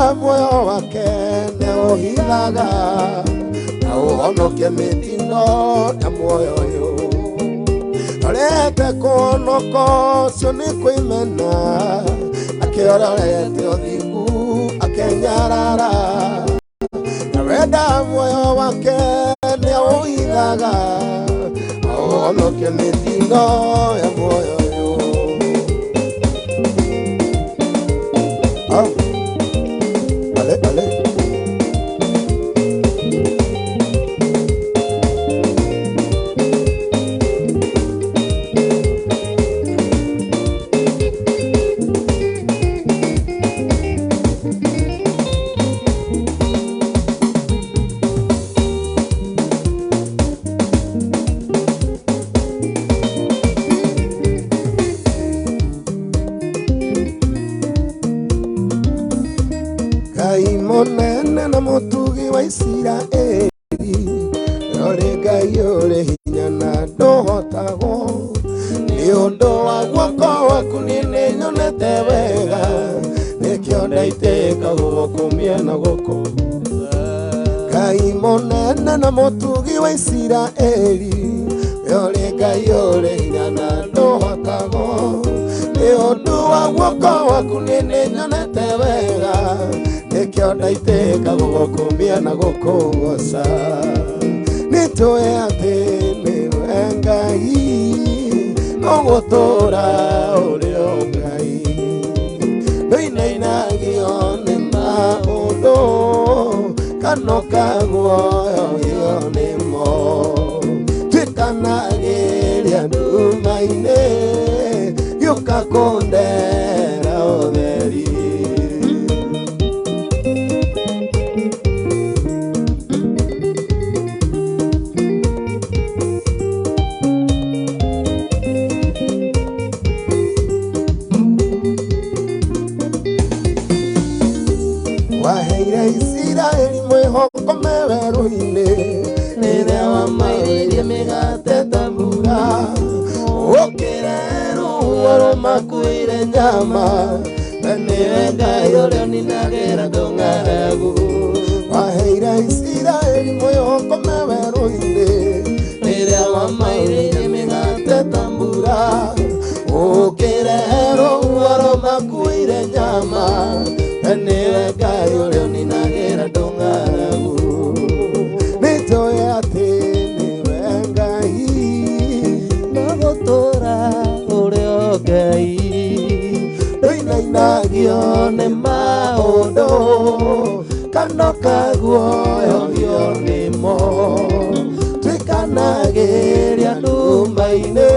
Wenda muoyo wake nĩũhithaga na ũhonokie mĩtino ya muoyo ũyũ. Rorete kũhonoka ũcio nĩ kwĩmena, akĩororete ũthingu akenyarara. Na wenda muoyo wake nĩũhithaga na ũhonokie mĩtino ya muoyo ũyũ. Oh. Allez, allez. Ngai mũnene na mũtugi wa Isiraeli, ũrĩ Ngai ũrĩ hinya na ndũhotagwo. Nĩ ũndũ wa guoko gwaku niĩ nĩnyonete wega, nĩkĩo ndaitĩka gũgũkumia na gũkũgooca. Ngai mũnene na mũtugi wa Isiraeli, ũrĩ Ngai ũrĩ hinya na ndũhotagwo. Nĩ ũndũ wa guoko gwaku niĩ nĩnyonete wega, nĩkĩo ndaitĩka gũgũkumia na gũkũgooca. Nĩtũĩ atĩ nĩwe Ngai, ũgũtũũra ũrĩ o Ngai. Ndũinainagio nĩ maũndũ kana ũkaguoyohio nĩmo. Tuĩkanagĩria nduma-inĩ, gĩũka kũndehera ũtheri. Waheire Isiraeli mwĩhoko me werũ-inĩ, rĩrĩa wamaurĩirie mĩgate ta mbura. Ũkĩre rũhuho rũmakuĩire nyama, we nĩwe Ngai ũrĩa ũninagĩra andũ ng'aragu. Waheire Isiraeli mwĩhoko me werũ-inĩ, rĩrĩa wamaurĩirie mĩgate ta mbura. Ũkĩre rũhuho rũmakuĩire nyama, we nĩwe Ngai ũrĩa ũninagĩra andũ ng'aragu. Nĩnjũĩ atĩ nĩwe Ngai, na gũtũũra ũrĩ o Ngai. Ndũinainagio nĩ maũndũ kana ũkaguoyohio nĩmo. Tuĩkanagĩria nduma-inĩ,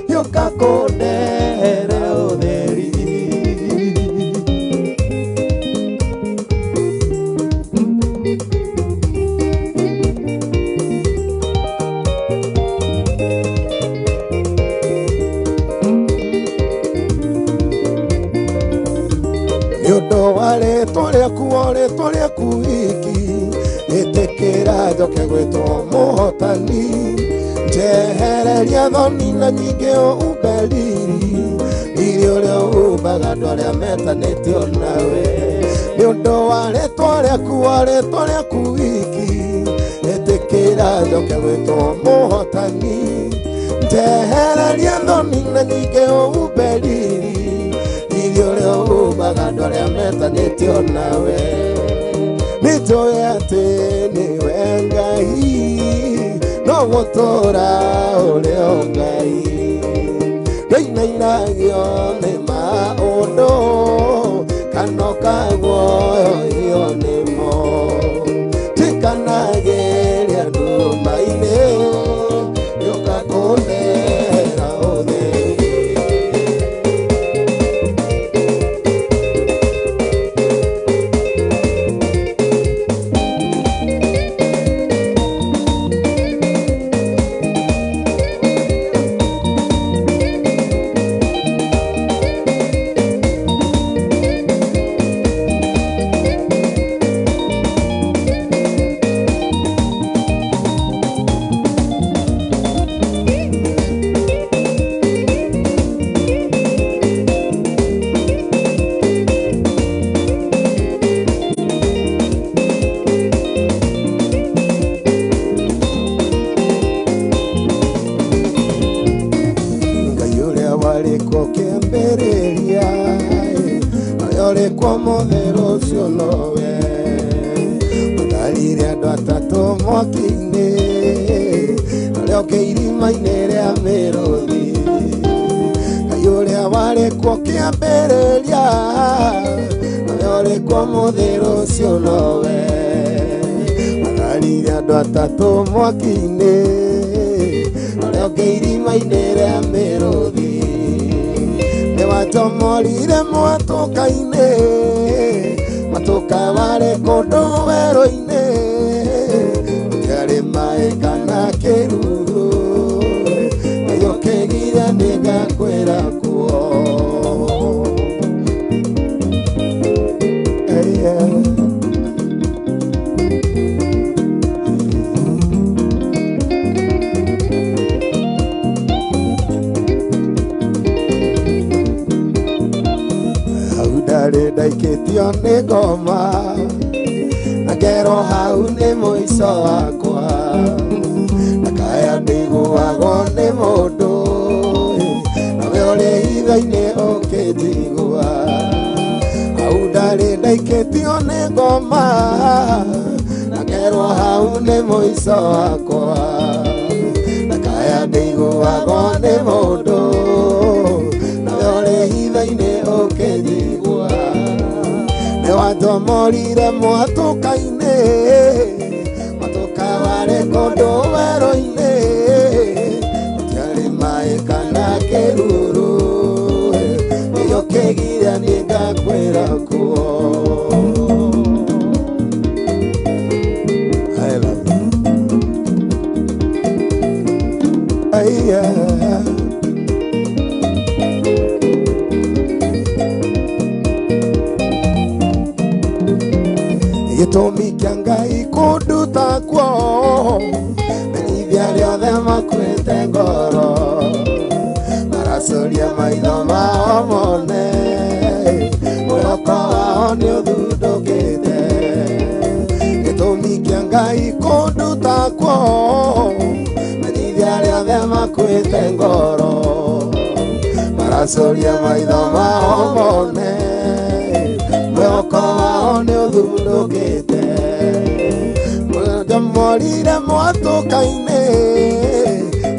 gĩũka kũndehera ũtheri. Nĩ ũndũ wa rĩtwa rĩaku o rĩtwa rĩaku wiki, ĩtĩkĩra njoke gwĩtwo mũhotani. Njehereria thoni na nyingĩ ũmbe riri, riri ũrĩa ũmbaga andũ arĩa metanĩtio nawe. Nĩ ũndũ wa rĩtwa rĩaku o rĩtwa rĩaku wiki, ĩtĩkĩra njoke gwĩtwo mũhotani. Njehereria thoni na nyingĩ ũmbe riri, riri ũrĩa ũmbaga andũ arĩa metanĩtio nawe. Nĩnjũĩ atĩ nĩwe Ngai, no gũtũũra ũrĩ o Ngai. Ndũinainagio nĩ maũndũ kana ũkaguoyohio nĩmo. Tuĩkanagĩria nduma-inĩ, gĩũka kũndehera ũtheri. ũrĩ kuo mũthĩ rũciũ nowe ũtarire andũ atatũ mwaki-inĩ ũrĩa ũngĩ irima-inĩ rĩa mĩrũthi Ngai ũrĩa warĩ kuo kĩambĩrĩria nowe ũrĩ kuo mũthĩ rũciũ nowe ũtarire andũ atatũ mwaki-inĩ ũrĩa ũngĩ irima-inĩ rĩa mĩrũthi nĩwatomorire mwatũka-inĩ matũka warĩ kũndũ werũ-inĩ gũtiarĩ maĩ kana kĩruru Ngai ũkĩgiria nĩngakwĩra kuo. Hey, yeah. Hau ndarĩ ndaikĩtio nĩ ngoma na ngerwo hau nĩ mũico wakwa na kaya ndiguagwo nĩ mũndũ nawe ũrĩ hitho-inĩ ũkĩnjigua hau ndarĩ ndaikĩtio nĩ ngoma na ngerwo hau nĩ mũico wakwa na kaya ndiguagwo nĩ mũndũ nawe ũrĩ hitho-inĩ ũkĩnjigua nĩwatomorire mwatũka-inĩ mwatũka warĩ kũndũ werũ-inĩ gũtiarĩ maĩ kana kĩruru Ngai ũkĩgiria nĩngakwĩra kuo. I love you. Ay, yeah. Gĩtũmi kĩa Ngai kũnduta kuo menyithia rĩothe makuĩte ngoro maracuria maitho mao mone mwĩhoko wao nĩ ũthundũkĩte gĩtũmi kĩa Ngai kũnduta kuo menyithia rĩothe makuĩte ngoro maracuria maitho mao mone mwĩhoko wao nĩ ũthundũkĩte ndamorire mwatũka-inĩ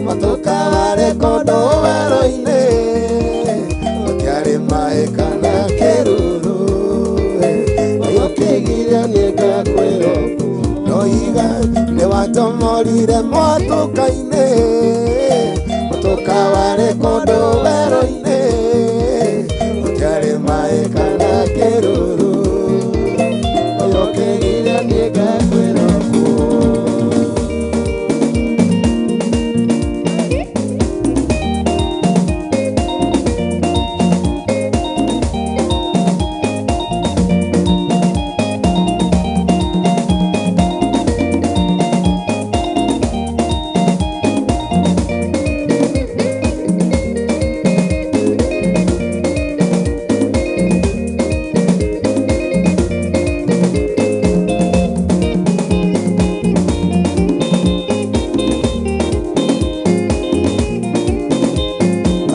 mwatũka warĩ kũndũ werũ-inĩ gũtiarĩ maĩ kana kĩruru Ngai ũkĩgiria nĩngakwĩrwo ndoiga nĩwatomorire mwatũka-inĩ mwatũka warĩ kũndũ werũ-inĩ gũtiarĩ maĩ kana kĩruru Ngai ũkĩgiria nĩngakwĩrwo kuo.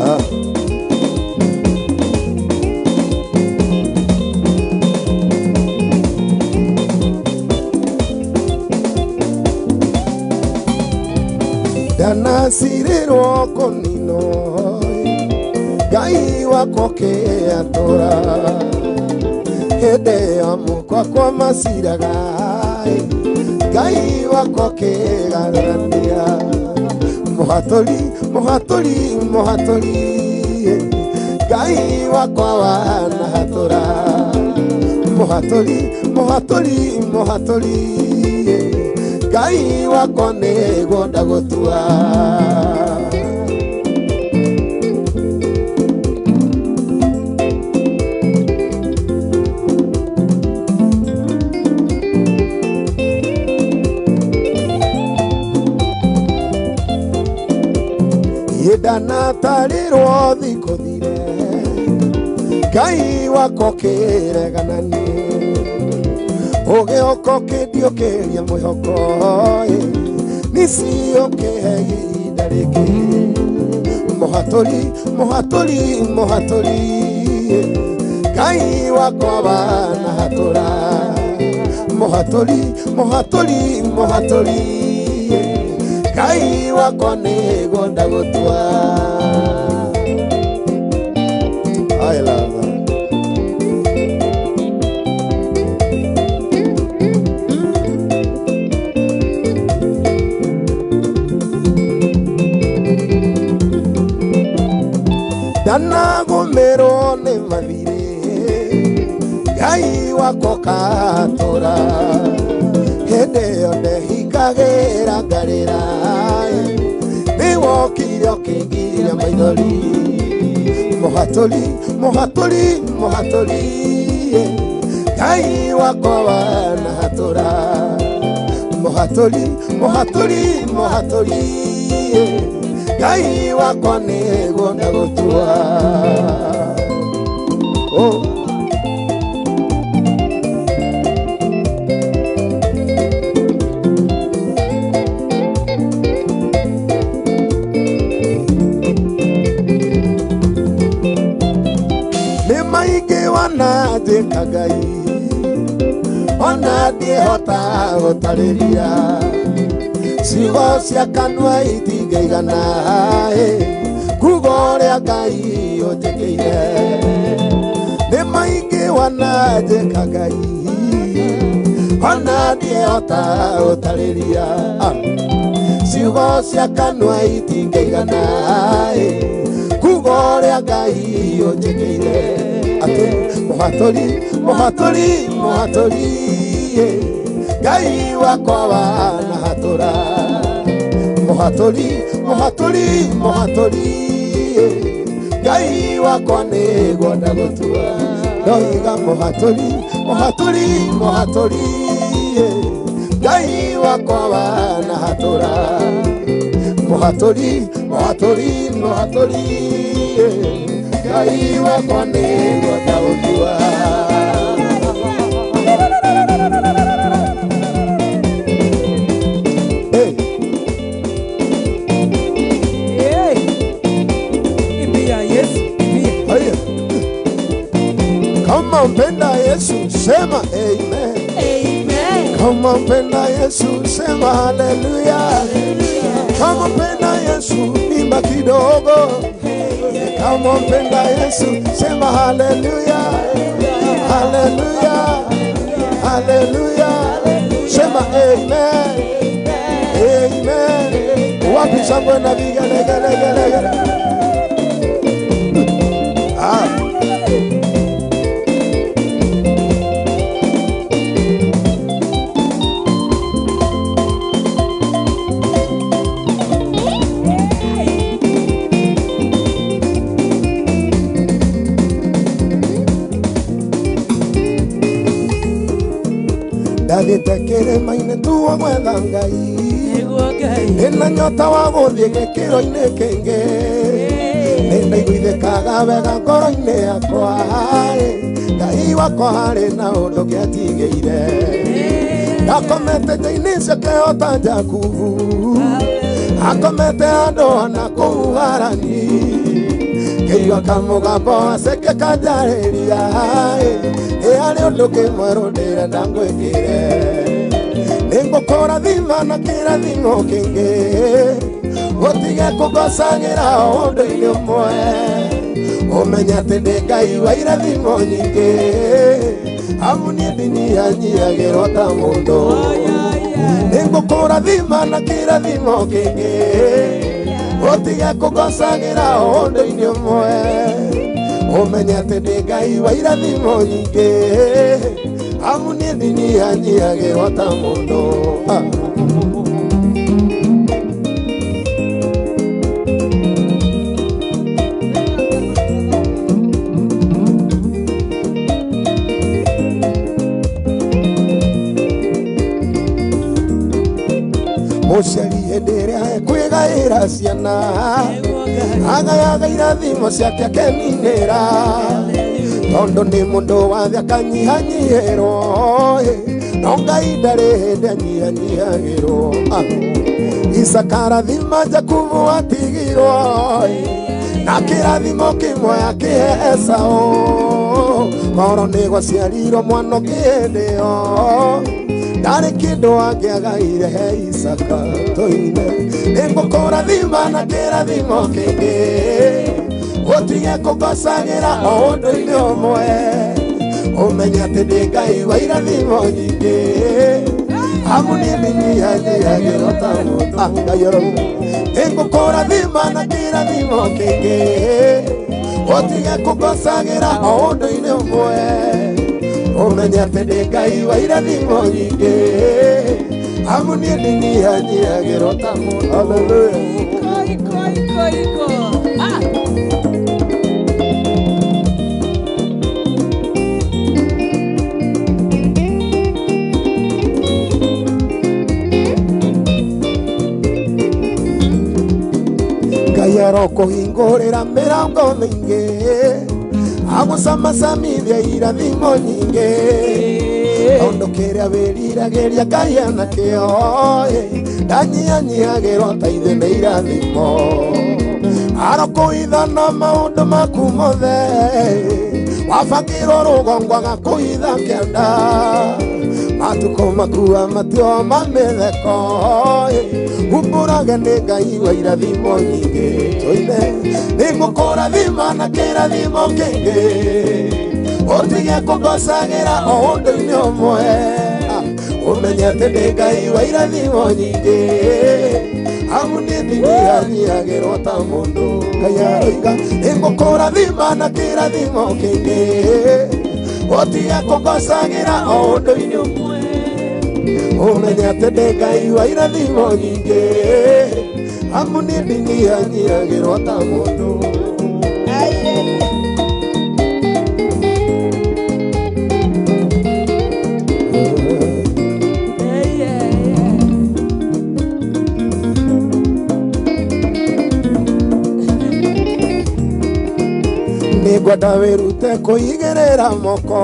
Ah. Ndanacirĩrwo kũninwo Ngai wakwa ũkĩatũra hĩndĩ ĩyo mũkwa maciraga Ngai wakwa ũkĩgarũrania mũhatũri mũhatũri mũhatũri Ngai wakwa wanahatũra mũhatũri mũhatũri mũhatũri Ngai wakwa nĩguo ndagũtua. Ndanatarĩrwo thikũ thire Ngai wakwa ũkĩregana niĩ ũgĩũka ũkĩndiũkĩria mwĩhoko nici ũkĩhe ihinda rĩngĩ mũhatũri mũhatũri mũhatũri Ngai Wakwa wanahatũra. Mũhatũri, mũhatũri, mũhatũri, Ngai wakwa nĩguo ndagũtua. I love that. Ndanagũmĩrwo nĩ mathirĩ, Ngai wakwa ũkatũra. Hĩndĩ ĩyo ndehingagĩra ngarĩra, nĩwokire ũkĩngiria maithori. Mũhatũri, mũhatũri, mũhatũri, Ngai wakwa wanahatũra. Mũhatũri, mũhatũri, mũhatũri, Ngai wakwa nĩguo ndagũtua. Oh. Nĩ maingĩ wananjĩka Ngai, ona ndĩhota gũtarĩria. Ciugo cia kanua itingĩigana, kuga ũrĩa Ngai ũnjĩkĩire. Nĩ maingĩ wananjĩka Ngai, ona ndĩhota gũtarĩria. Ciugo cia kanua itingĩigana, kuga ũrĩa Ngai ũnjĩkĩire. Atĩ mũhatũri, mũhatũri, mũhatũri, Ngai wakwa wanahatũra. Mũhatũri, mũhatũri, mũhatũri, Ngai wakwa nĩguo ndagũtua. Ndoiga mũhatũri, mũhatũri, mũhatũri, Ngai wakwa wanahatũra. Mũhatũri, mũhatũri, mũhatũri, Ngai wakwa nĩguo ndagũtua. Hey. Hey. Imbia Yesu, imbia. Haya. Kama mpenda Yesu sema amen. Amen. Kama mpenda Yesu sema haleluya. Kama mpenda Yesu imba kidogo. Kama mpenda Yesu sema haleluya. Haleluya. Haleluya. Sema amen. Amen. Wapi shangwe na vigelegele? Ah. Ndathiĩte kĩrĩma-inĩ tuo gwetha Ngai. Nĩguo Ngai. Ndĩna nyota wa gũthiĩ gĩkĩro-inĩ kĩngĩ. Nĩndaiguithĩkaga wega ngoro-inĩ yakwa. Ngai wakwa harĩ na ũndũ kĩatigĩire. Ndakomete nja-inĩ ciake o ta Jakubu. Akomete andũ ona kũu Harani. Ngĩigua kamũgambo gaceke kanjarĩria. Ĩ harĩ ũndũ kĩmwerũ ndĩrenda ngwĩkĩre. Nĩngũkũrathima na kĩrathimo kĩngĩ. Ũtige kũngocagĩra o ũndũ-inĩ ũmwe. Ũmenye atĩ ndĩ Ngai wa irathimo nyingĩ. Amu niĩ ndinyihanyiagĩrwo ta mũndũ. Nĩngũkũrathima na kĩrathimo kĩngĩ. Ũtige kũngocagĩra o ũndũ-inĩ ũmwe. Ũmenye atĩ ndĩ Ngai wa irathimo nyingĩ. Amu niĩ ndinyihanyiagĩrwo ta mũndũ. Ah. Mũciari hĩndĩ ĩrĩa ekwĩgaĩra ciana, Nĩguo Ngai. agayaga irathimo ciake akeninĩra. Tondũ nĩ mũndũ wa thĩ akanyihanyihĩrwo, no Ngai ndarĩ hĩndĩ anyihanyiihagĩrwo. Ah. Isaka arathima Jakubu atigirwo, na kĩrathimo kĩmwe akĩhe Esau. Koro nĩ gwaciarirwo mwana ũngĩ hĩndĩ ĩyo, ndarĩ kĩndũ angĩagaire he Isaka. Tũine, nĩngũkũrathima na kĩrathimo kĩngĩ, ũtige kũngocagĩra o ũndũ-inĩ ũmwe, ũmenye atĩ ndĩ Ngai wa irathimo nyingĩ, amu niĩ ndinyihanyiihagĩrwo ta mũndũ. Ah, Ngai arauga nĩngũkũrathima na kĩrathimo kĩngĩ, ũtige kũngocagĩra o ũndũ-inĩ ũmwe, ũmenye atĩ ndĩ Ngai wa irathimo nyingĩ, amu niĩ ndinyihanyiihagĩrwo ta mũndũ. Hallelujah. Iko, iko, iko, iko. Ah. Ngai arokũhingũrĩra mĩrango mĩingĩ, agũcamacamithia irathimo nyingĩ, tondũ kĩrĩa wĩriragĩria Ngai enakĩo, ndanyihanyiihagĩrwo ta ithe nĩ irathimo. Arokũhitha na maũndũ maku mothe, wabangĩrwo rũgongo agakũhitha kĩanda, matukũ makua matio ma mĩtheko, umbũrage nĩ Ngai wa irathimo nyingĩ. Tũine, nĩngũkũrathima na kĩrathimo kĩngĩ, ũtige kũngocagĩra o ũndũ-inĩ ũmwe, ũmenye atĩ ndĩ Ngai wa irathimo nyingĩ, amu niĩ ndinyihanyiihagĩrwo ta mũndũ. Ngai aroiga nĩngũkũrathima na kĩrathimo kĩngĩ, ũtige kũngocagĩra o ũndũ-inĩ ũmwe, ũmenye atĩ ndĩ Ngai wa irathimo nyingĩ, amu niĩ ndinyihanyiihagĩrwo ta mũndũ. Ai, ai. Ai, ai, ai. Nĩngwenda wĩrute kũigĩrĩra moko,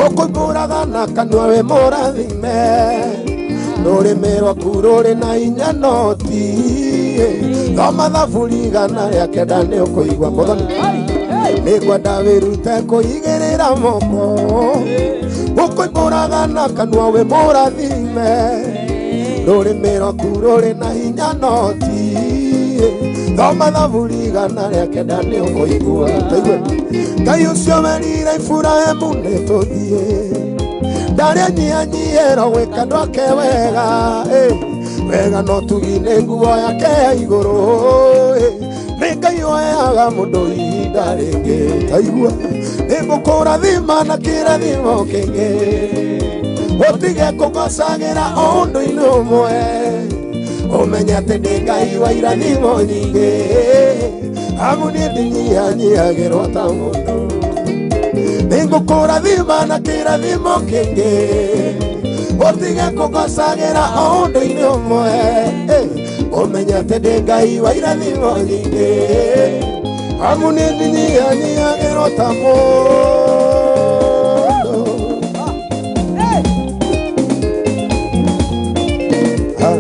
ũkũimbũraga na kanua wĩ mũrathime, rũrĩmĩ rwaku rũrĩ na hinya noti. Thoma Thaburi 109 nĩ ũkũigua mũthoni. Ai, ai. Nĩngwenda wĩrute kũigĩrĩra moko, ũkũimbũraga na kanua wĩ mũrathime, rũrĩmĩ rwaku rũrĩ na hinya noti. Thoma Thaburi 109 nĩ ũkũigua. Taigue Ngai ũcio werire Iburahĩmu nĩ tũthiĩ, ndarĩ anyihanyiihĩrwo gwĩka andũ ake wega, wega no tugi nĩ nguo yake ya igũrũ, nĩ Ngai oyaga mũndũ ihinda rĩngĩ. Taigua, nĩngũkũrathima na kĩrathimo kĩngĩ, ũtige kũngocagĩra o ũndũ-inĩ ũmwe, ũmenye atĩ ndĩ Ngai wa irathimo nyingĩ, amu niĩ ndinyihanyiihagĩrwo ta mũndũ. Nĩngũkũrathima na kĩrathimo kĩngĩ, ũtige kũngocagĩra o ũndũ-inĩ ũmwe, ũmenye atĩ ndĩ Ngai wa irathimo nyingĩ, amu niĩ ndinyihanyiihagĩrwo ta mũndũ. Hey. Ah.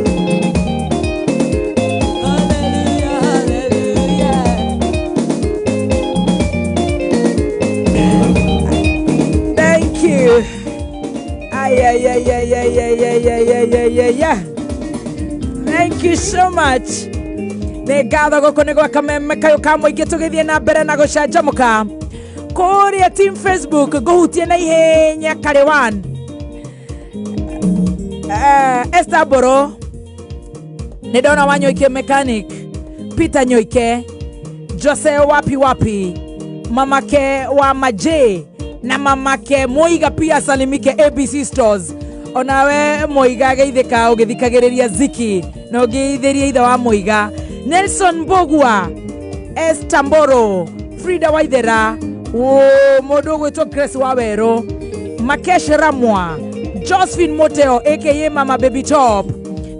Hallelujah, hallelujah. Thank you. Ay, ay, ay, ay, ay, ay, ay, ay, ay, ay, ay, ay. Thank you so much. Nĩ ngatho gũkũ nĩ gwa kameme kayũ ka mũingĩ, tũgĩthiĩ na mbere na gũcanjamũka kũrĩa team Facebook. Ngũhutie na ihenya karĩ one. Esther Mbũrũ, nĩ ndona Wanyoike mechanic, Peter Nyoike, Jose wapi wapi, mamake wa Maje na mamake Moiga pia salimike ABC Stores. Onawe Moiga geithĩka ũgĩthikagĩrĩria ziki na ũngĩithĩria ithe wa Moiga, Nelson Mbogua, Esther Mboro, Frida Waithera, mũndũ ũgwĩtwo Grace Wawerũ, Makesh Ramwa, Josephine Moteo aka Mama Baby Top,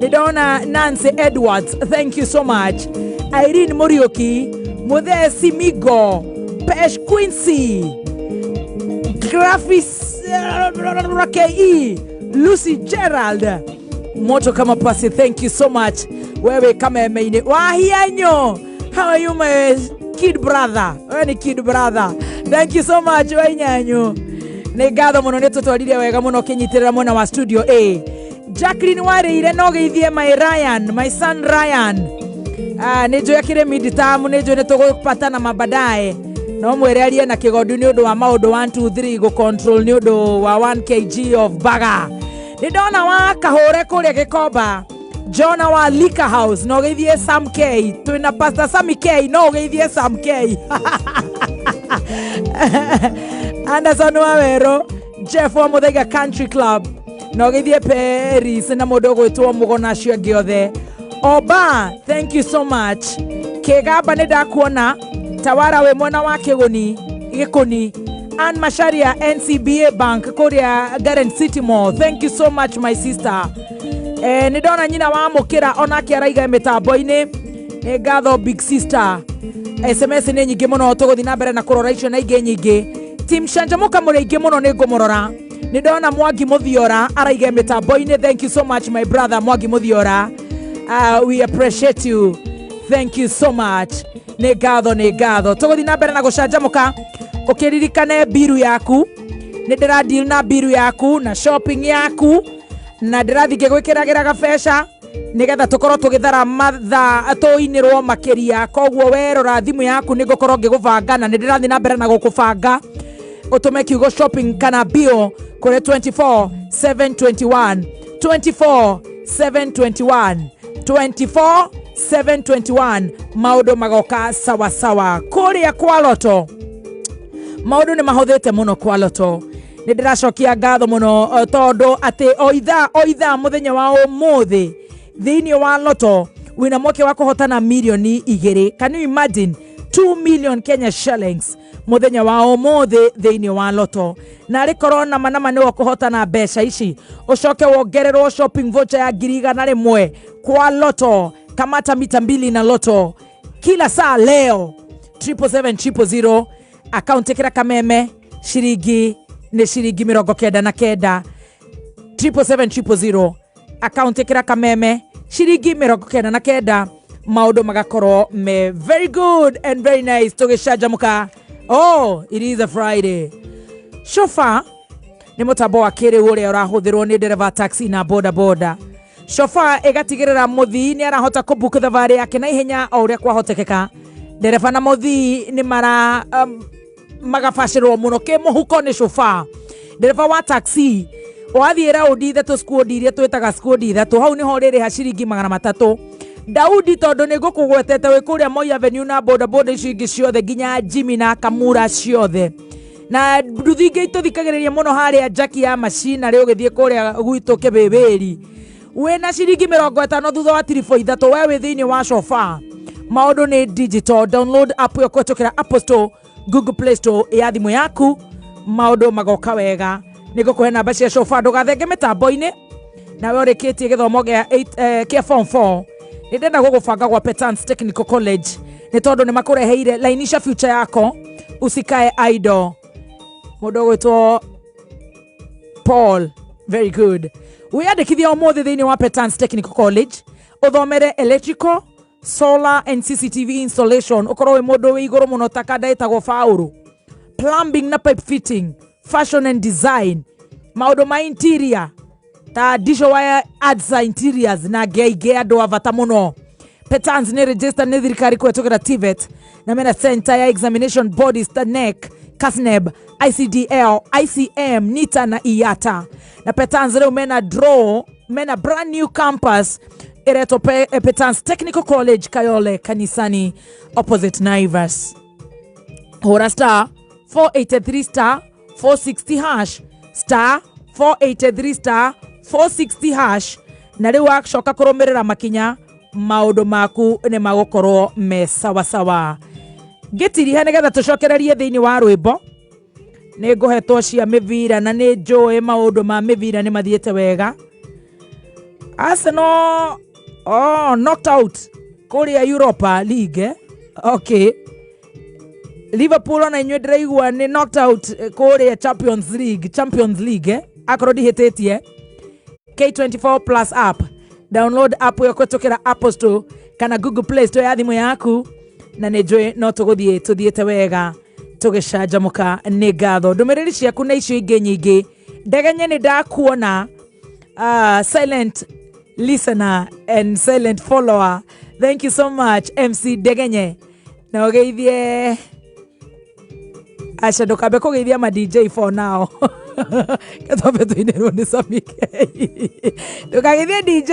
nĩ ndona Nancy Edwards, thank you so much, Irene Muriuki, Muthee Simigo, Pesh Quincy, Grafis KE, Lucy Gerald, moto kama pasi, thank you so much. Wewe kameme-inĩ wahianyo, how are you, my kid brother? Wewe ni kid brother. Thank you so much, Wainyanyu. Nĩ ngatho mũno, nĩ tũtwarire wega mũno ũkĩnyitĩrĩra mwena wa studio A. Jacqueline Warĩire, no geithie my Ryan, my son Ryan. Ah, nĩ njũĩ akĩrĩ midterm, nĩ njũĩ nĩ tũgũpatana mabadae, no mwĩre arie na kĩgondu nĩ ũndũ wa maũndũ 1 2 3 gũ control nĩ ũndũ wa 1 kg of baga. Nĩ ndona wa kahũre kũrĩa Gĩkomba, Jona wa Liquor House, no geithie Sam K. Twĩna Pastor Sammy K, no ũgeithie Sam K. Anderson wa Werũ, Jeff wa Muthaiga Country Club, no geithie Paris na mũndũ ũgwĩtwo Mũgona, acio angĩ othe. Oba, thank you so much. Kĩgamba, nĩ ndakuona. Tawara wĩ mwena wa Kĩgũni Gĩkũni. Ann Macharia, NCBA Bank kũrĩa Garden City Mall, thank you so much, my sister. Nĩ ndona nyina wa mũkĩra onake araiga mĩtambo-inĩ. Nĩ ngatho, big sister. SMS nĩ nyingĩ mũno, tũgũthiĩ na mbere na kũrora icio na ingĩ nyingĩ. Tim Canjamũka, mũrĩ aingĩ mũno, nĩ ngũmũrora. Nĩ ndona Mwangi Mũthiora araiga mĩtambo-inĩ. Thank you so much, my brother Mwangi Mũthiora. We appreciate you, thank you so much. Nĩ ngatho, nĩ ngatho. Tũgũthiĩ na mbere na gũcanjamũka. Ũkĩririkane biru yaku, nĩ ndĩradeal na biru yaku na shopping yaku, na ndĩrathiĩ ngĩgwĩkĩragĩra gabeca nĩgetha tũkorwo tũgĩthara mathaa tũinĩrwo makĩria. Koguo werora thimũ yaku, nĩ ngũkorwo ngĩgũbanga na nĩ ndĩrathiĩ na mbere na gũkũbanga. Ũtũme kiugo shopping kana bill kũrĩ 24 721, 24 721, 24 721. Maũndũ magoka sawasawa kũrĩa kwa Loto. Maũndũ nĩ mahũthĩte mũno kwa Loto. Nĩ ndĩracokia ngatho mũno, tondũ atĩ o ithaa o ithaa mũthenya wa ũmũthĩ thĩinĩ wa Loto wĩna mweke wa kũhotana mirioni 2. Can you imagine? 2 million Kenya shillings mũthenya wa ũmũthĩ thĩinĩ wa Loto. Na arĩ nama nama nĩwe ũkũhotana mbeca ici, ũcoke wongererwo shopping voucher ya 100,000 kwa Loto. Kamata mita mbili na Loto kila saa leo. 777 000, akaunti kĩra kameme, ciringi nĩ ciringi 99. 777 000, akaunti kĩra kameme, ciringi 99. Maũndũ magakorwo me very good and very nice tũgĩcanjamũka. Oh, it is a Friday. Shofa nĩ mũtambo wa kĩrĩu ũrĩa ũrahũthĩrwo nĩ ndereba taxi na boda boda. Shofa ĩgatigĩrĩra mũthii nĩ arahota kũbook thabarĩ yake na ihenya o ũrĩa kwahotekeka. Ndereba na mũthii nĩ mara magabacĩrwo mũno kĩmũhuko nĩ shofa. Ndereba wa taxi wathiĩ raundi ithatũ, squad iria twĩtaga squad ithatũ, hau nĩho ũrĩrĩha ciringi 300. Daudi, tondũ nĩ ngũkũgwetete wĩ kũrĩa Moi Avenue na boda boda icio ingĩ ciothe, nginya Jimmy na Kamura ciothe na nduthi ingĩ itũthikagĩrĩria mũno harĩa Jackie ya macina rĩ, ũgĩthiĩ kũrĩa gwitũ Kĩbĩbĩri, wĩna ciringi 50 thutha wa tiribũ ithatũ, we wĩ thĩinĩ wa Shofa. Maũndũ nĩ digital. Download app ĩyo kũhetũkĩra Apple Store, Google Play Store ya thimũ yaku. Maũndũ magoka wega. Nĩ ngũkũhe namba cia Shofa, ndũgathenge mĩtambo-inĩ. Nawe ũrĩkĩtie gĩthomo gĩa kĩa form 4, nĩ ndenda gũgũbanga gwa Petans Technical College, nĩ tondũ nĩ makũreheire lainisha future yako, usikae idle. Mũndũ ũgwĩtwo Paul, very good. Wĩyandĩkithia ũmũthĩ thĩinĩ wa Petans Technical College, ũthomere electrical, solar and CCTV installation, ũkorwo wĩ mũndũ wĩ igũrũ mũno ta kanda ĩtagwo Faũrũ, plumbing na pipe fitting, fashion and design, maũndũ ma interior ta Disho Wire Ads Interiors na angĩ aingĩ, andũ a bata mũno. Petans nĩ register nĩ thirikari kũhetũkĩra TVET, na mena center ya examination bodies ta NEC, KASNEB, ICDL, ICM, NITA na IATA. Na Petans rĩu mena draw, mena brand new campus ĩretwo Petans Technical College, Kayole Kanisani, opposite Naivas. Hũra star 483 star 460 hash, star 483 star 460 hash, na rĩu wacoka kũrũmĩrĩra makinya, maũndũ maku nĩ magũkorwo me sawasawa. Ngĩtiriha nĩgetha tũcokererie thĩinĩ wa rwĩmbo, nĩ ngũhetwo cia mĩbira, na nĩ njũĩ maũndũ ma mĩbira nĩ mathiĩte wega. Arsenal, oh, knocked out kũrĩa Europa League, eh? Okay. Liverpool ona inyuĩ ndĩraigua nĩ knocked out kũrĩa Champions League, Champions League, eh? Akorwo ndihĩtĩtie. K24 Plus app, download app ĩyo kũhetũkĩra Apple Store kana Google Play Store ya thimũ yaku, na nĩ njũĩ no tũgũthiĩ tũthiĩte wega. Tũgĩcanjamũka. Nĩ ngatho ndũmĩrĩri ciaku na icio ingĩ nyingĩ. Ndegenye nĩ ndakuona, silent listener and silent follower. Thank you so much, MC Ndegenye. Na ũgeithie aca, ndũkambe kũgeithia ma DJ for now, ketwambe tũinĩrwo nĩ Samike. Ndũkageithie DJ,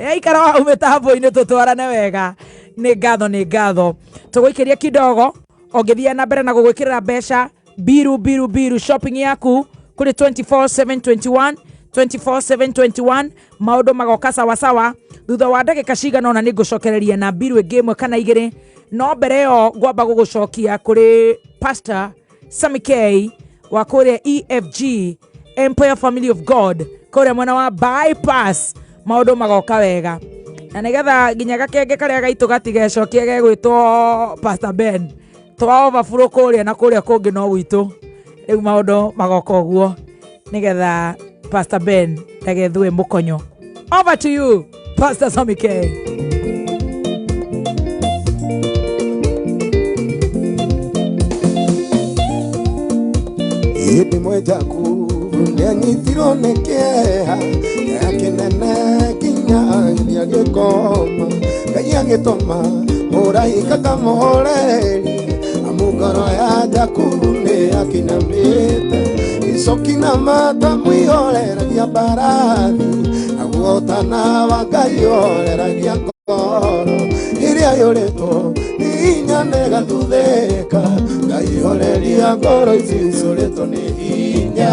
aikara hau mĩtambo-inĩ tũtwarane wega. Nĩ ngatho, nĩ ngatho. Tũgũikĩria kidogo ũngĩthiĩ na mbere na gũgwĩkĩrĩra mbeca biru biru biru shopping yaku kũrĩ 24721 24721, maũndũ magoka sawasawa. Thutha wa ndagĩka cigana ũna nĩ ngũcokereria na mbiru ĩngĩ ĩmwe kana igĩrĩ, no mbere ĩyo ngwamba gũgũcokia kũrĩ Pastor Sami K wa kũrĩa EFG, Empire Family of God, kũrĩa mwena wa Bypass. Maũndũ magoka wega na nĩgetha nginya gakenge karĩa gaitũ gatigecokie gegwĩtwo Pastor Ben twa overflow kũrĩa na kũrĩa kũngĩ no gwitũ. Rĩu maũndũ magoka ũguo nĩgetha Pastor Ben ndagethue mũkonyo. Over to you, Pastor Sami K. Hĩndĩ ĩmwe Jakubu nĩanyitirwo nĩ kĩeha, kĩeha kĩnene nginya agĩthiĩ agĩkoma. Ngai agĩtũma mũraika kamũhorerie, amu ngoro ya Jakubu nĩ yakinamĩte. Icoki na mata mwihoreragia mbarathi, naguo ũtana wa Ngai ũhoreragia ngoro ĩrĩa yũrĩtwo nĩ hinya nĩgathuthĩka. Ngai horeria ngoro ici cũrĩtwo nĩ hinya.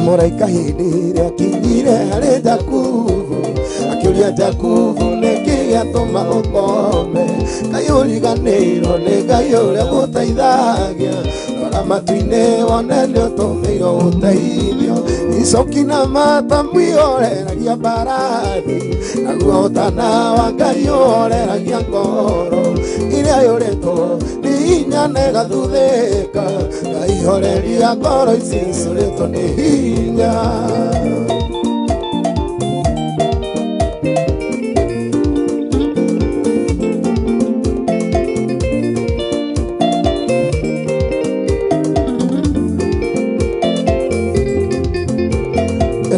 Mũraika hĩndĩ ĩrĩa akinyire harĩ Jakubu akĩũria Jakubu, nĩkĩ gĩatũma ũkome? Ngai ũriganĩirwo nĩ Ngai ũrĩa gũteithagia? Rora matu-inĩ wone nĩ ũtũmĩirwo ũteithio. Icoki na mata mwihoreragia mbarathi, naguo ũtana wa Ngai ũhoreragia ngoro ĩrĩa yũrĩtwo nĩ hinya nĩgathuthĩka. Ngai horeria ngoro ici cũrĩtwo nĩ hinya.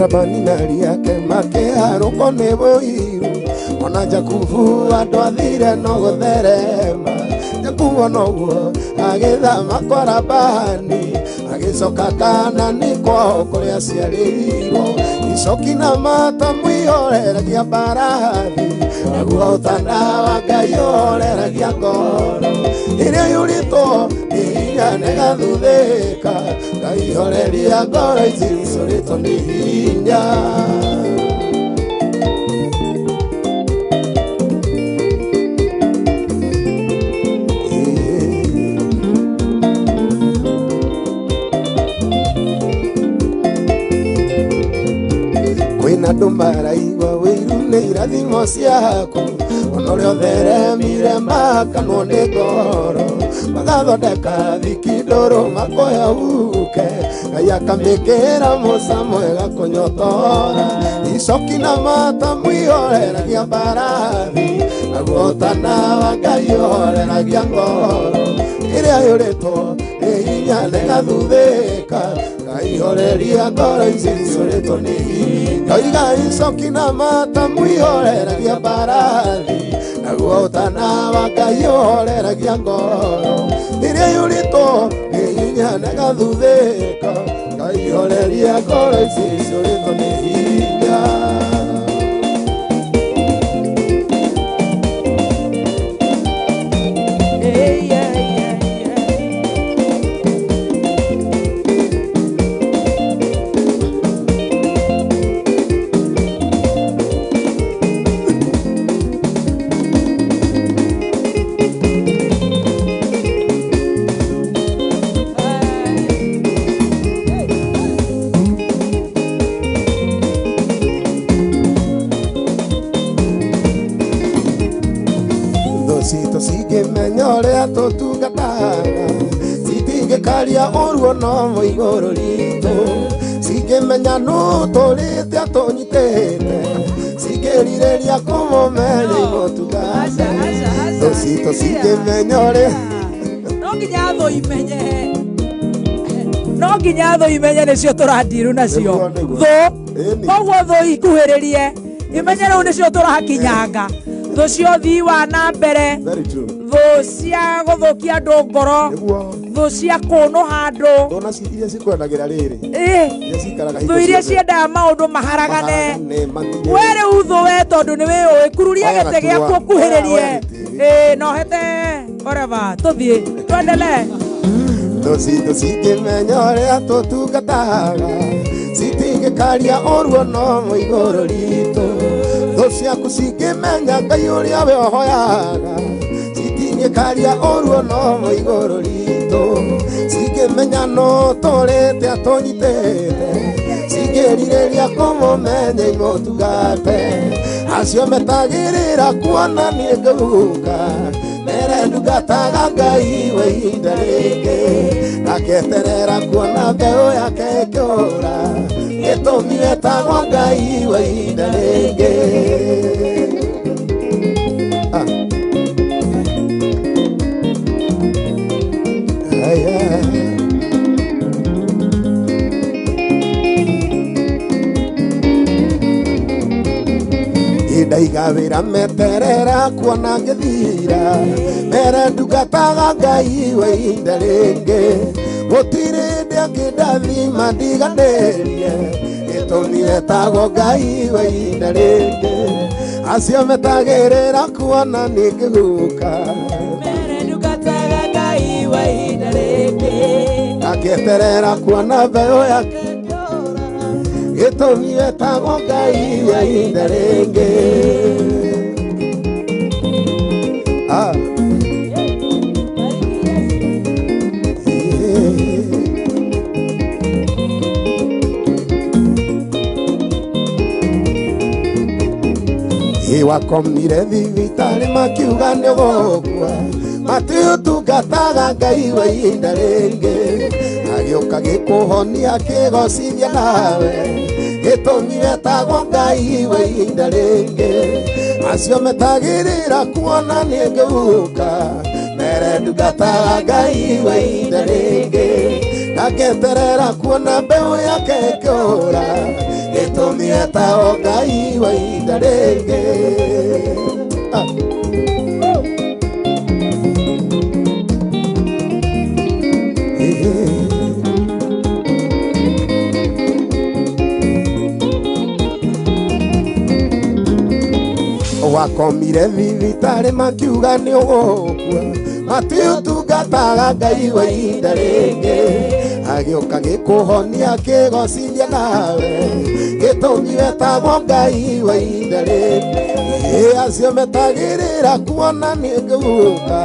Labani na ariake makĩharũkwo nĩ ũiru, ona Jakubu andũ athire no gũtherema. Jakubu onoguo agĩthama kwa Labani, agĩcoka Kanani kwao kũrĩa aciarĩirwo. Icoki na mata mwihoreragia mbarathi, naguo ũtana wa Ngai ũhoreragia ngoro ĩrĩa yũrĩtwo nĩ hinya nĩgathuthĩka. Ngai horeria ngoro ici cũrĩtwo nĩ hinya. Kwĩna andũ maraigua wĩiru nĩ irathimo ciaku, ona ũrĩa ũtheremire makanwo nĩ ngoro, magathondeka thiki ndũrũ makoya uke. Ngai akamĩkĩra mũcamo ĩgakũnyotora. Icoki na mata mwihoreragia mbarathi, naguo ũtana wa Ngai ũhoreragia ngoro ĩrĩa yũrĩtwo nĩ hinya nĩgathuthĩka. Ngai horeria ngoro ici cũrĩtwo nĩ hinya. Ndoiga icoki na mata mwihoreragia mbarathi, naguo ũtana wa Ngai ũhoreragia ngoro ĩrĩa yũrĩtwo nĩ hinya nĩgathuthĩka. Ngai horeria ngoro ici cũrĩtwo nĩ hinya. Hey, yeah, yeah, yeah. Citingĩkaria ũru ona ũmwe igũrũ ritũ cingĩmenya nũ tũrĩte atũnyitĩte cingĩrirĩria kũmũmenya imũtungate Aca, aca, aca. thũ citũ cingĩmenya ũrĩa No nginya thũ imenye, no nginya thũ imenye nĩcio tũrandiru nacio. Nĩguo, nĩguo. Thũ Ĩni. koguo thũ ikuhĩrĩrie imenye rĩu nĩcio tũrakinyanga, thũ cia ũthii wa na mbere, Very true. Thũ cia gũthũkia andũ ngoro, Nĩguo. Thũ cia kũnũha andũ. Thũ nacio iria cikwendagĩra rĩrĩ, Ĩ, iria cikaraga thũ iria ciendaga maũndũ maharagane. Maharagane, matige. We rĩu thũ we tondũ nĩ wĩũĩ kururia Oya gĩtĩ gaturwa. gĩaku ũkuhĩrĩrie. Oya gĩtĩ. Ĩ, na ũhete whatever tũthiĩ twendelee. Thũ citũ cingĩmenya ũrĩa tũtungataga citingĩkaria ũru ona ũmwe igũrũ ritũ thũ ciaku cingĩmenya Ngai ũrĩa we ũhoyaga citingĩkaria ũru ona ũmwe igũrũ ritũ cingĩmenya no tũrĩte atũnyitĩte cingĩrirĩria kũmũmenya imũtungate acio metagĩrĩra kuona niĩ ngauga mere ndungataga Ngai we ihinda rĩngĩ ndaketerera kuona mbeũ yake ĩkĩũra gĩtũmi wetagwo Ngai we ihinda rĩngĩ. Ah. Aya. Ndaiga wĩra meterera kuona ngĩthira mere ndungataga Ngai we ihinda rĩngĩ gũtirĩ hĩndĩ angĩndathima ndiganĩrie gĩtũmi wetagwo Ngai we ihinda rĩngĩ acio metagĩrĩra kuona nĩ ngĩguka Mere ndungataga Ngai wa ihinda rĩngĩ akĩeterera kuona mbeũ yake gĩtũmi wetagwo Ngai wa ihinda rĩngĩ. Ah. Wakomire thibitarĩ makiuga nĩ ũgũkua matiũtungataga Ngai wa ihinda rĩngĩ agĩũka gĩkũhonia kĩgocithia nawe gĩtũmi wetagwo Ngai wa ihinda rĩngĩ acio metagĩrĩra kuona nĩ ngĩguka mere ndungataga Ngai wa ihinda rĩngĩ ndaketerera kuona mbeũ yake ĩkĩũra gĩtũmi wetagwo Ngai wa ihinda rĩngĩ. Ah. Wakomire thibitarĩ makiuga nĩ ũgũkua matiũtungataga Ngai wa ihinda rĩngĩ agĩũka gĩkũhonia kĩgocithia nawe gĩtũmi wetagwo Ngai wa ihinda rĩngĩ. Ĩ, acio metagĩrĩra kuona nĩ ngĩguka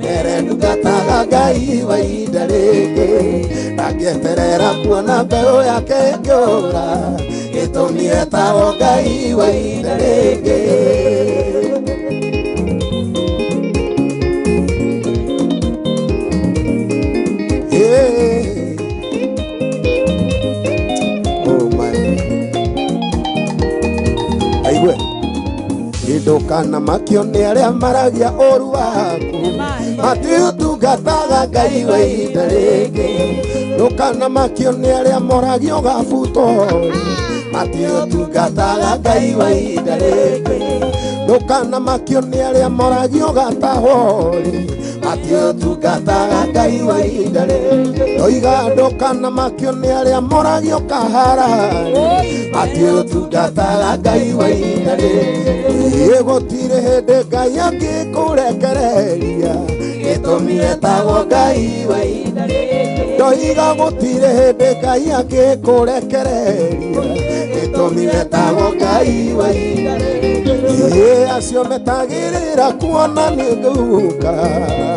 mere ndungataga Ngai wa ihinda rĩngĩ ndangĩeterera kuona mbeũ yake ĩngĩũra gĩtũmi wetagwo Ngai wa ihinda rĩngĩ. Yeah. Oh my. Aigue. Ndũkana makio nĩ arĩa maragia ũru waku matiũtungataga Ngai wa ihinda rĩngĩ ndũkana makio nĩ arĩa moragio gabutwo matiũtungataga Ngai wa ihinda rĩngĩ ndũkana makio nĩ arĩa moragio gatahwo matiũtungataga Ngai wa ihinda rĩngĩ ndoiga ndũkana makio nĩ arĩa moragio kahararĩ matiũtungataga Ngai wa ihinda rĩngĩ gũtirĩ hĩndĩ Ngai angĩkũrekereria gĩtũmi wetagwo Ngai wa ihinda rĩngĩ ndoiga gũtirĩ hĩndĩ Ngai angĩkũrekereria gĩtũmi wetagwo Ngai wa ihinda rĩngĩ. Ĩ, acio metagĩrĩra kuona nĩ ngĩguka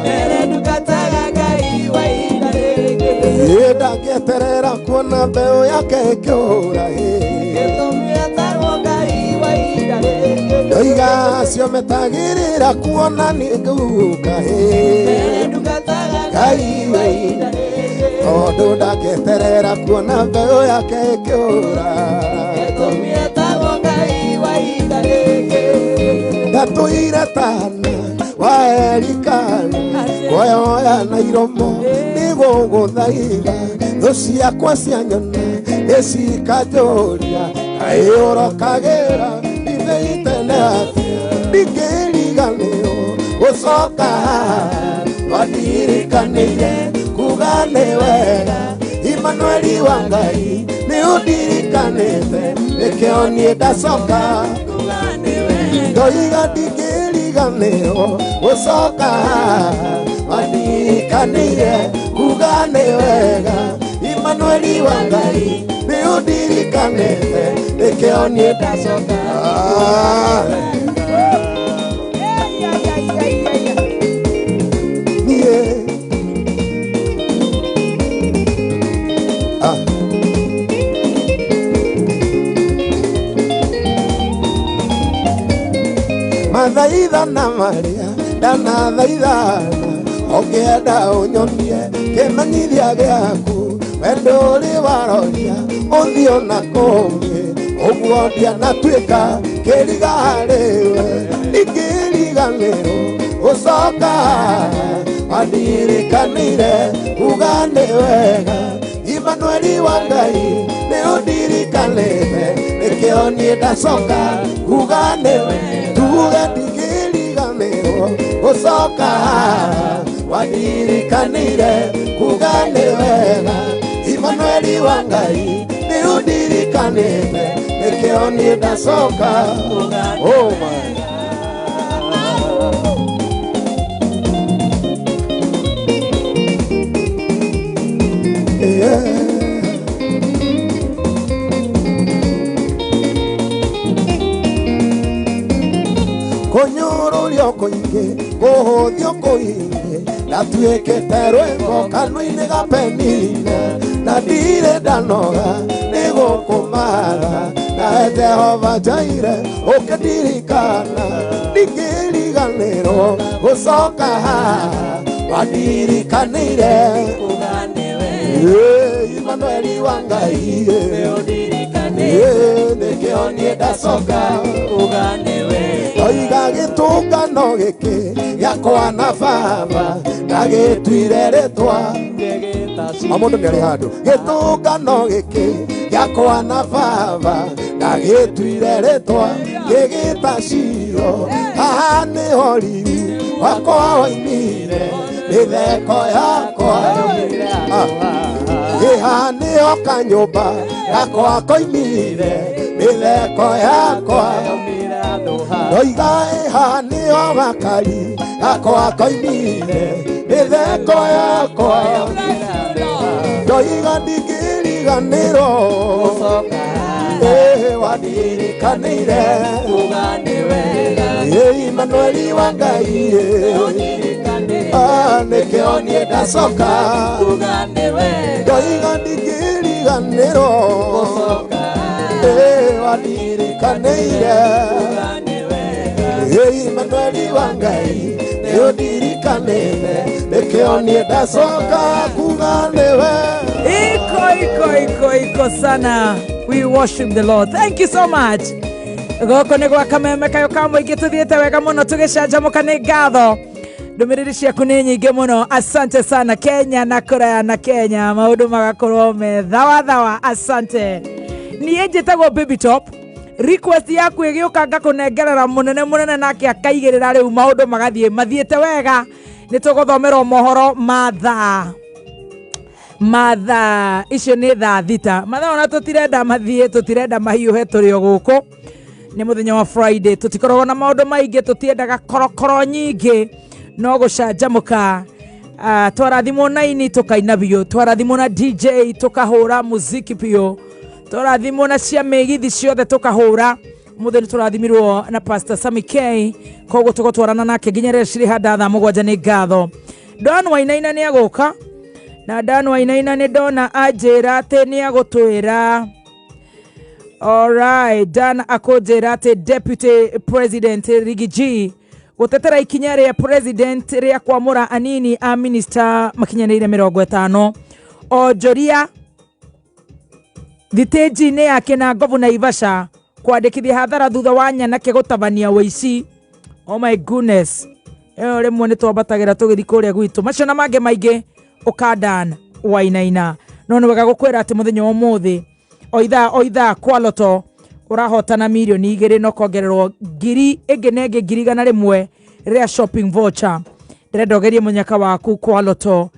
Mere ndungataga Ngai wa ihinda rĩngĩ Ĩ, ndangĩeterera kuona mbeũ yake ĩkĩũra ĩ. Gĩtũmi wetagwo Ngai wa ihinda rĩngĩ Ndoiga acio metagĩrĩra kuona nĩ ngĩguka ĩ. Mere ndungataga Ngai wa ihinda rĩngĩ Tondũ ndaketerera kuona mbeũ yake ĩkĩũra. Gĩtũmi etagwo Ngai wa ihinda rĩngĩ. Ndatũire tana wa Elikana, kuoyoya na iromo nĩgũgũthaitha. Thũ ciakwa cianyona nĩcikanjũria, kaĩ ũrokagĩra ndibei tene atĩa? Ndingĩriganĩrwo gũcoka haha, twandirikanĩire kuga nĩ wega. Imanueli wa Ngai nĩ ũndirikanĩte, nĩkĩo niĩ ndacoka. Kuga nĩ wega. Ndoiga ndingĩriganĩrwo gũcoka haha, wandirikanĩire kuga nĩ wega. Imanueli wa Ngai nĩ ũndirikanĩte, nĩkĩo niĩ Ndacoka. Ah. Ay, ay, ay, ay, ay, ay. Niĩ ah. Mathaithana marĩa ndanathaithana, ũngĩenda ũnyonie kĩmenyithia gĩaku, wendo ũrĩ waroria ũthiũ na kũngĩ, ũguo ndianatuĩka kĩriga harĩwe. Ndingĩriganĩrwo gũcoka, wandirikanire kuga nĩ wega. Imanueli wa Ngai nĩ ũndirikanĩte, nĩkĩo niĩ ndacoka kuga nĩ tuge. Ndingĩriganĩrwo gũcoka, wandirikanire kuga nĩ wega. Imanueli wa Ngai nĩ ũndirikanĩte, nĩkĩo niĩ ndacoka. Oh my. Yeah. Kũnyũrũrio kũingĩ, kũhũthio kũingĩ, ndatuĩkĩte rwĩmbo kanua-inĩ ga Penina, na ndirĩ ndanoga nĩ gũkũmatha. Nawe Jehova Jaire ũkĩndirikana, ndingĩriganĩrwo gũcoka haha, wandirikanĩire. Kuga nĩ wega. Imanueli wa Ngai, Nĩ ũndirikanĩte. Nĩkĩo niĩ ndacoka. Kuga nĩ wega. Oiga gĩtũngano gĩkĩ gĩakwa na baba ndagĩtuire rĩtwa. Ngĩgĩta O mũndũ nĩ arĩ handũ. Gĩtũngano gĩkĩ gĩakwa na baba ndagĩtuire rĩtwa, ngĩgĩta Ciro. Haha nĩho riri wakwa woimire, mĩtheko yakwa. Ah. Ĩha nĩho kanyũmba gakwa koimire, mĩtheko yakwa. Ndoiga ĩha nĩho gakari gakwa koimire, mĩtheko yakwa. Ndoiga ndingĩriganĩrwo. Ĩ wandirikanĩire. Kuga nĩ wega. Ĩ Imanueli wa Ngai. Ũndirikanĩte. Ah, nĩkĩo niĩ ndacoka. Kuga nĩ wega. Ndoiga ndingĩriganĩrwo. Gũcoka. Ĩ wandirikanĩire. Kuga nĩ wega. Ĩ Imanueli wa Ngai nĩ ũndirikanĩte, nĩkĩo niĩ ndacoka kuga nĩwe. Iko iko iko iko sana. We worship the Lord. Thank you so much. Gũkũ nĩ gwa Kameme kayo ka mũingĩ, tũthiĩte wega mũno tũgĩcanjamũka. Nĩ ngatho, ndũmĩrĩri ciaku nĩ nyingĩ mũno. Asante sana. Kenya na kũraya na Kenya, maũndũ magakorwo me thawa thawa. Asante. Niĩ njĩtagwo Baby Top. Request yaku ĩgĩũka ngakũnengerera mũnene mũnene, nake akaigĩrĩra. Rĩu maũndũ magathiĩ mathiĩte wega. Nĩ tũgũthomerwo mohoro ma thaa mathaa icio nĩ thaa 6. Mathaa ona tũtirenda mathiĩ, tũtirenda mahiũhe, tũrĩ o gũkũ. Nĩ mũthenya wa Friday, tũtikoragwo na maũndũ maingĩ, tũtiendaga korokoro nyingĩ, no gũcanjamũka. Twarathimwo na ini tũkaina biũ, twarathimwo na DJ tũkahũra muziki biũ, twarathimwo na cia mĩgithi ciothe tũkahũra. Mũthĩ nĩ tũrathimirwo na Pastor Sami K, koguo tũgũtwarana nake nginya rĩrĩa cirĩ handa thaa 7. Nĩ ngatho. Don Wainaina nĩ agũka, na Dan Wainaina nĩ ndona anjĩra atĩ nĩ agũtwĩra. Alright, Dan akũnjĩra atĩ Deputy President Riggy G gũtetera ikinya rĩa president rĩa kwamũra anini a minista makinyanĩire 50. Onjoria thitĩnji-inĩ ya Kinangovu Naivasha kwandĩkithia hathara thutha wa nyanake gũtabania ũici. Oh my goodness, ĩyo rĩmwe nĩ twambatagĩra tũgĩthiĩ kũrĩa gwitũ. Macio na mangĩ maingĩ ũkandan wainaina. No nĩ wega gũkwĩra atĩ mũthenya wa ũmũthĩ o ithaa o ithaa kwa loto ũrahotana 2,000,000 na ũkongererwo ngiri ĩngĩ na ĩngĩ 100,000 rĩa shopping voucher. Ndĩrenda ũgerie mũnyaka waku kwa loto.